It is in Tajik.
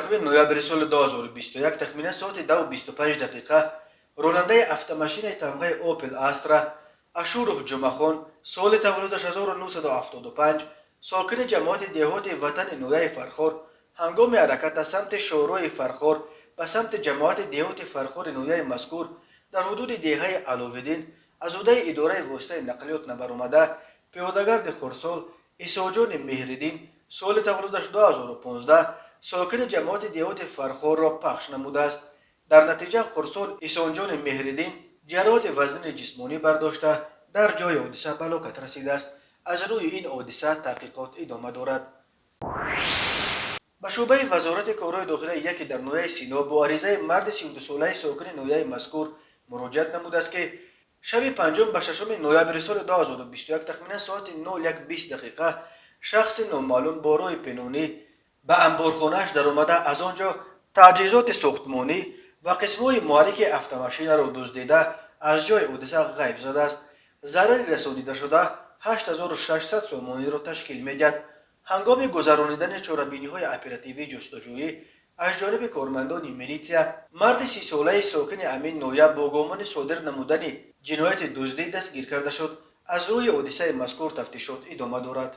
21 ноябри соли 2021 тахминан соати 10:25 дақиқа ронандаи автомашинаи тамғаи Опел Астра Ашуров Ҷумъахон, соли таваллудаш 1975, сокини ҷамоати деҳоти Ватани ноҳияи Фархор, ҳангоми ҳаракат аз самти шоҳроҳи Фархор ба самти ҷамоати деҳоти Фархори ноҳияи мазкур, дар ҳудуди деҳаи Аловиддин аз ҳудаи идораи воситаи нақлиёт набаромада, пиёдагарди хурдсол Исоҷони Меҳриддин, соли таваллудаш 2015, сокини ҷамоати деҳоти Фархорро пахш намудааст. Дар натиҷа хурдсол Исонҷони Меҳриддин ҷароҳати вазнини ҷисмонӣ бардошта, дар ҷои ҳодиса ба ҳалокат расидааст. Аз рӯи ин ҳодиса таҳқиқот идома дорад. Ба шӯъбаи Вазорати корҳои дохилаи яке дар ноҳияи Сино бо аризаи марди 32солаи сокини ноҳияи мазкур муроҷиат намудааст, ки шаби панҷум ба шашуми ноябри соли 2021 тахминан соати 01:20 дақиқа шахси номаълум бо роҳи пинҳонӣ ба амборхонааш даромада, аз он ҷо таҷҳизоти сохтмонӣ ва қисмҳои муҳаррики автомашинаро дуздида, аз ҷои ҳодиса ғайб задааст. Зарари расонидашуда 8600 сомониро ташкил медиҳад. Ҳангоми гузаронидани чорабиниҳои оперативии ҷустуҷӯӣ аз ҷониби кормандони милитсия марди 30солаи сокини ҳамин ноҳия бо гумони содир намудани ҷинояти дуздӣ дастгир карда шуд. Аз рӯи ҳодисаи мазкур тафтишот идома дорад.